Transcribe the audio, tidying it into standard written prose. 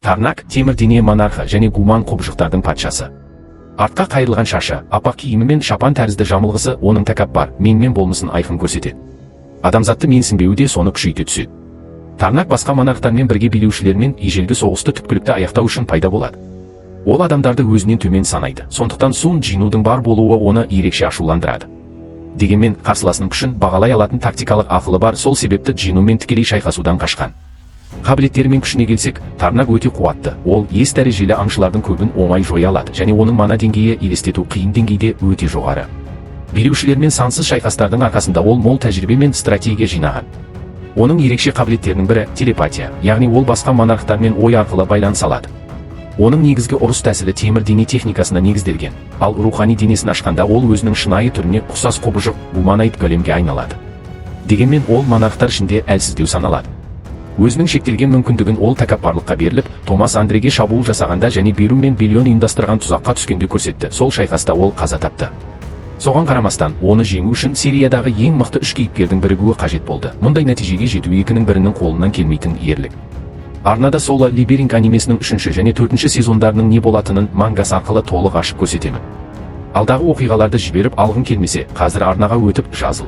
Тарнак – темір дене монархы және гуман құбыжықтардың патшасы. Артқа қайырылған шашы, аппақ киімі мен шапан тәрізді жамылғысы оның тәкаппар, менмен болмысын айқын көрсетеді. Адамзатты менсінбеуі де соны күшейте түседі. Тарнак басқа монархтармен бірге билеушілермен ежелгі соғысты түпкілікті аяқтау үшін пайда болады. Ол адамдарды өзінен төмен санайды. Сондықтан Сун Джинудың бар болуы оны ерекше ашуландырады. Дегенмен қарсыласының күшін бағалай алатын тактикалық ақылы бар, сол себепті Джинумен тікелей шайқасудан қашқан. Қабілеттері мен күшіне келсек, Тарнак өте қуатты. Ол С дәрежелі аңшылардың көбін оңай жоя алады және оның мана деңгейі елестету қиын деңгейде өте жоғары. Билеушілермен сансыз шайқастардың арқасында ол мол тәжірибе мен стратегия жинаған. Оның ерекше қабілеттерінің бірі – телепатия, яғни ол басқа монархтармен ой арқылы байланыса алады. Оның негізгі ұрыс тәсілі темір дене техникасына негізделген, ал рухани денесін ашқанда ол өзінің шынайы түріне ұқсас құбыжық гуманоид големге айналады. Дегенмен ол монархтар ішінде әлсіздеу саналады. Өзінің шектелген мүмкіндігін ол тәкаппарлыққа беріліп, Томас Андреге шабуыл жасағанда және Беру мен Бельон ұйымдастырған тұзаққа түскенде көрсетті. Сол шайқаста ол қаза тапты. Соған қарамастан, оны жеңу үшін сериядағы ең мықты үш кейіпкердің бірігуі қажет болды. Мұндай нәтижеге жету екінің бірінің қолынан келмейтін ерлік. Арнада Соло Левелинг анимесінің үшінші және төртінші сезондарының не болатынын мангасы арқылы толық ашып көрсетемін. Алдағы оқиғаларды жіберіп алғың келмесе, қазір арнаға өтіп жазыл.